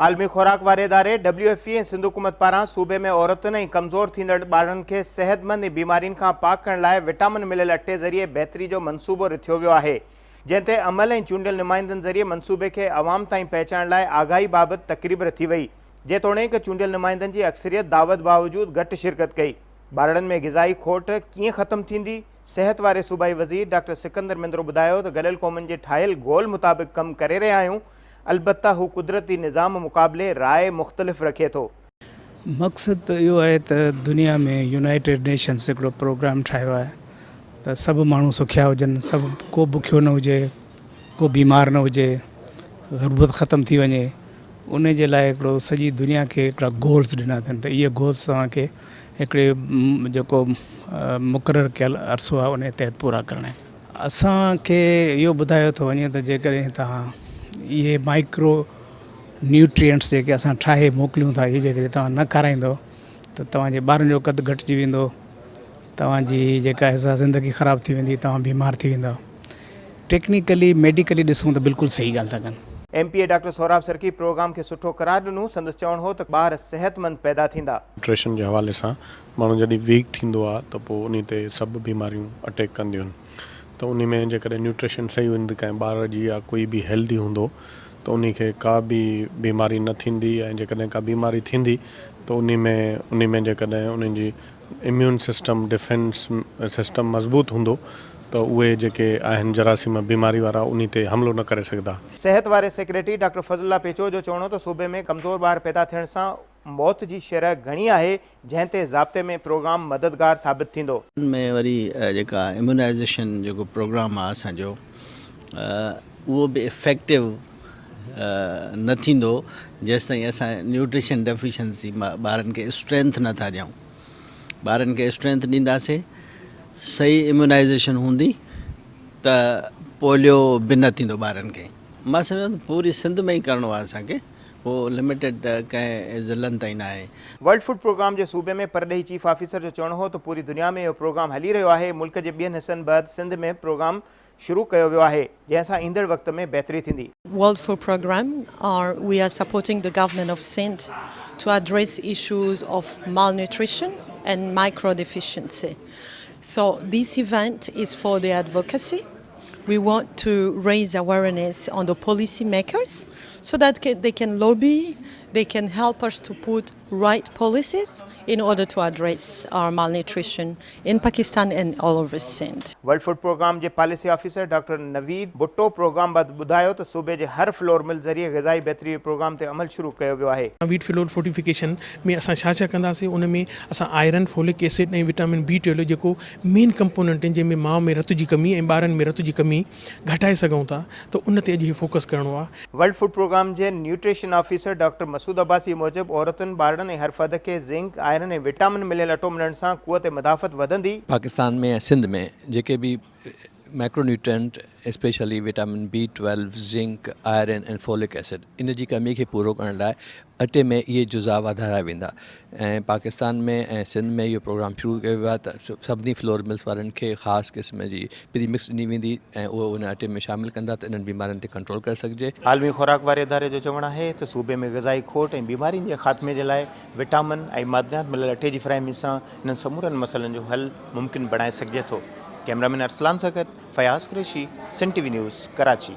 عالمي خوراڪ واري اداري، ڊبليو ايف پي، ۽ سنڌ حڪومت پاران صوبي ۾ عورتن ۽ ڪمزور ٿيندڙ ٻارڙن کي صحتمند ۽ بيمارين کان پاڪ ڪرڻ لاء وٽامن مليل اٽي ذريعي بهتري جو منصوبو رٿيو ويو آهي جنهن تي عمل ۽ چونڊيل نمائندن ذريعي منصوبي کي عوام تائين پهچائڻ لاء آگاهي بابت تقريب رٿي وئي جيتوڻيڪ چونڊيل نمائندن جي اڪثريت دعوت باوجود گهٽ شرڪت ڪئي. ٻارڙن ۾ غذائي کوٽ ڪيئن ختم ٿيندي؟ صحت واري صوبائي وزير ڊاڪٽر سڪندر مندرو ٻڌايو ته گڏيل قومن جي ٺاهيل گول مطابق ڪم ڪري رهيا آهيون، البته هو قدرتي نظام مقابلي راء مختلف رکي ٿو. مقصد ته اهو آهي ته دنيا ۾ يونائيٽيڊ نيشنس هڪڙو پروگرام ٺاهيو آهي ته سڀ ماڻهو سکيا هجن، سڀ ڪو بکيو نه هجي، ڪو بيمار نه هجي، غربت ختم ٿي وڃي، ان جي لاء هڪڙو سڄي دنيا کي هڪڙا گولز ڏنا اٿن ته اهي گولز توهان کي هڪڙي جيڪو مقرر ڪيل عرصو آهي ان جي تحت پورا ڪرڻا آهن. اسان کي اهو ٻڌايو ٿو وڃي ته جيڪڏهن توهان اهي مائڪرو نيوٽرينٽس جيڪي اسان ٺاهي موڪليون ٿا اهي جيڪڏهن توهان نه کارائيندو ته توهان جي ٻارن جو قد گهٽجي ويندو، توهان جي جيڪا آهي سا زندگي خراب ٿي ويندي، توهان بيمار ٿي ويندؤ. ٽيڪنيڪلي ميڊيڪلي ڏسون ته بلڪل صحيح ڳالهه ٿا ڪن. M P A doctor Sohrab Sarki programme کي سٺو قرار ڏنو، سندس چوڻ هو ته ٻار صحتمند پيدا ٿيندا. نيوٽريشن جي حوالي سان ماڻهو جڏهن ويڪ ٿيندو آهي ته پوء انهي تي سڀ بيماريون اٽيڪ ڪنديون آهن ته انهي ۾ جيڪڏهن نيوٽريشن صحيح هوندي ڪنهن ٻار جي يا ڪوئي به هيلدي هوندو ته انهي کي ڪا به بيماري نه ٿيندي ۽ جيڪڏهن ڪا بيماري ٿيندي ته انهي ۾ انهي ۾ جيڪڏهن انهن جي اميون سسٽم ڊفينس سسٽم مضبوط هوندو ته اهي جيڪي آهن جراثيم بيماري وارا انهي تي حملو نه ڪري سگهندا. صحت واري سيڪريٽري ڊاڪٽر فضل الله پيچوهو جو چوڻ هو ته صوبي ۾ ڪمزور ٻار پيدا ٿيڻ سان موت جي شرح گهڻي آهي جنهن تي ضابطي ۾ پروگرام مددگار ثابت ٿيندو. ان ۾ وري جيڪا اميونائيزيشن جيڪو پروگرام آهي اسان جو اهو به افيڪٽو نه ٿيندو جيستائين اسان نيوٽريشن ڊيفيشنسي ٻارن کي اسٽرينٿ نه ٿا ڏيون ٻارن کي اسٽرينٿ ڏينداسين صحيح اميونائيزيشن هوندي ته پوليو به نه ٿيندو ٻارن کي مان سمجهان ٿو پوري سنڌ ۾ ئي ڪرڻو آهي اسان کي ڪو لميٽيڊ ڪنهن ضلعن تائين نه آهي. ورلڊ فوڊ پروگرام جي صوبي ۾ پرڏيهي چيف آفيسر جو چوڻ هو ته پوري دنيا ۾ اهو پروگرام هلي رهيو آهي، ملڪ جي ٻين حصن بعد سنڌ ۾ پروگرام شروع ڪيو ويو آهي، جنهن سان ايندڙ وقت ۾ بهتري ٿيندي. World Food Programme are we are supporting the government of Sindh to address issues of malnutrition and micro deficiency so this event is for the advocacy we want to raise awareness on the policy makers so that they can lobby they can help us to put right policies in order to address our malnutrition in Pakistan and all over Sindh. World food programme جي policy officer doctor Naveed Bhutto programme بابت ٻڌايو ته صوبي جي هر flour mill ذريعي غذائي بهتري جي پروگرام تي عمل شروع ڪيو ويو آهي. ويٽ فلور فورٽيفڪيشن ۾ اسان ڇا ڇا ڪنداسين ان ۾ اسان iron, folic acid ۽ vitamin B 12 جيڪو مين ڪمپوننٽ آهن جنهن ۾ ماء ۾ رت جي ڪمي ۽ ٻارن ۾ رت جي ڪمي گهٽائي سگهون ٿا ته ان تي اڄ هي فوڪس ڪرڻو آهي. ورلڊ فوڊ پروگرام جي nutrition officer doctor Masood Abbasi موجب عورتن، ٻارڙن ۽ هر فرد کي زنڪ، آئرن ۽ وٽامن مليل اٽو ملڻ سان قوت مدافعت وڌندي. پاڪستان ۾ ۽ سنڌ ۾ جيڪي به micro nutrient specially vitamin B 12، zinc, iron ۽ folic acid ان جي ڪمي کي پورو ڪرڻ لاء اٽي ۾ اهي جزا واڌاريا ويندا ۽ پاڪستان ۾ ۽ سنڌ ۾ اهو پروگرام شروع ڪيو ويو آهي ته سڀني فلور ملز وارن کي خاص قسم جي پري مڪس ڏني ويندي ۽ اهو ان اٽي ۾ شامل ڪندا ته انهن بيمارين تي ڪنٽرول ڪري سگهجي. عالمي خوراڪ واري اداري جو چوڻ آهي ته صوبي ۾ غذائي کوٽ ۽ بيمارين جي خاتمي جي لاء وٽامن ۽ معدنيات مليل اٽي جي فراهمي سان انهن سمورن مسئلن جو حل ممڪن بڻائي سگهجي ٿو. ڪئميرا مين ارسلان سان گڏ Fayaz Qureshi, Sindh T V news, Karachi.